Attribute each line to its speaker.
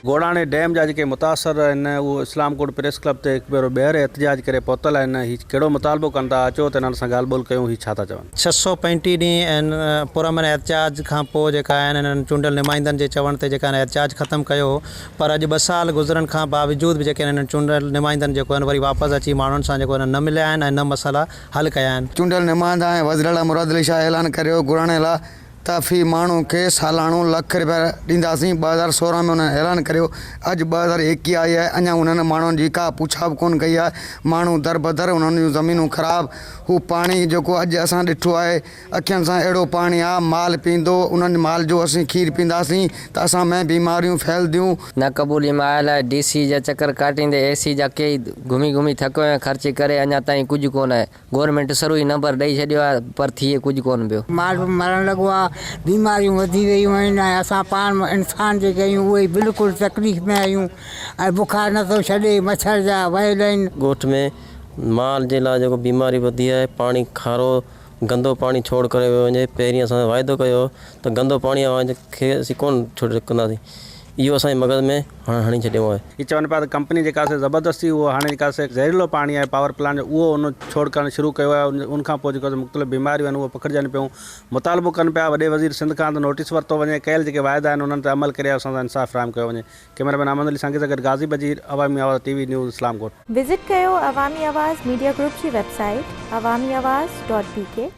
Speaker 1: Gorani dam جا جيڪي متاثر آهن اهو اسلام ڪوٽ پريس ڪلب تي هڪ ڀيرو ٻيهر احتجاج ڪري پهتل آهن هي ڪهڙو مطالبو ڪن ٿا اچو ته انهن سان ڳالهه ٻولهه ڪيون هي ڇا ٿا چون.
Speaker 2: 635 ڏينهن ان پرامن احتجاج کان پوء جيڪا آهن انهن چونڊيل نمائندن جي چوڻ تي جيڪا آهن احتجاج ختم ڪيو هو پر اڄ ٻه سال گذرڻ کان باوجود به جيڪي آهن انهن چونڊيل نمائندن جيڪو آهن وري واپس اچي ماڻهن سان جيڪو آهن نه مليا آهن ۽ نه مسئلا حل ڪيا آهن.
Speaker 3: چونڊيل نمائندا ۽ وزيراعليٰ مراد علي شاهه اعلان ڪريو گهرائڻ لاء ته في ماڻهو کي سالاڻو لک رپيا ڏينداسين، 2016 ۾ انهن اعلان ڪريو، اڄ 2021 آئي آهي اڃا انهن ماڻهن جي ڪا پڇا به ڪونه ڪئي آهي، ماڻهو دربدر، انهن جون زمينون خراب، هو پاڻي جيڪو اڄ اسان ڏٺو آهي اکين سان اهڙو پاڻي آهي، مال پيئندو، انهن مال جو اسين کير پيئنداسين ته اسان ۾ بيماريون ڦهلديون.
Speaker 4: نه قبولي ۾ آيل آهي ڊي سي جا چڪر ڪاٽيندي اي سي جا ڪيئي گهمي گهمي ٿڪيو آهيان خرچ ڪري اڃا تائين ڪجهه ڪونه آهي. گورنمينٽ سرو ئي نمبر ڏئي ڇڏيو آهي پر ٿئي ڪجهه ڪونه پيو.
Speaker 5: مال به مرڻ لڳو آهي، بيماريون وڌي ويون آهن ۽ اسان پاڻ انسان جيڪي آهيون اهي بلڪل تڪليف ۾ آهيون ۽ بخار نٿو ڇڏي، مڇر جا ويل آهن.
Speaker 6: ڳوٺ ۾ مال جي لاء جيڪو بيماري وڌي آهي پاڻي کارو گندو پاڻي ڇوڙ ڪري ويو وڃي پهرين اسان واعدو ڪيو هو ته گندو پاڻي اوهان کي اسين ڪونه ڇوڙ ڪنداسين اهو اسان جي مغز ۾ هڻي ڇڏيو آهي.
Speaker 1: هي چون پيا ته ڪمپني جيڪا سي زبردستي اهو هاڻي جيڪا سي زهريلو پاڻي آهي پاور پلانٽ جو اهو ان ڇوڙ ڪرڻ شروع ڪيو آهي ان کان پوء جيڪو سي مختلف بيماريون آهن اهي پکڙجن پيون مطالبو ڪن پيا وڏي وزير سنڌ کان ته نوٽيس ورتو وڃي ڪيل جيڪي واعدا آهن انهن تي عمل ڪري اسان سان انصاف فراهم ڪيو وڃي ڪئميرا مين احمد علي سانگي سان گڏ Ghazi Bajeer Awami Awaz T V news Islamkot.
Speaker 7: Visit ڪيو عوامي آواز ميڊيا گروپ جي website Awami Awaz dot B K.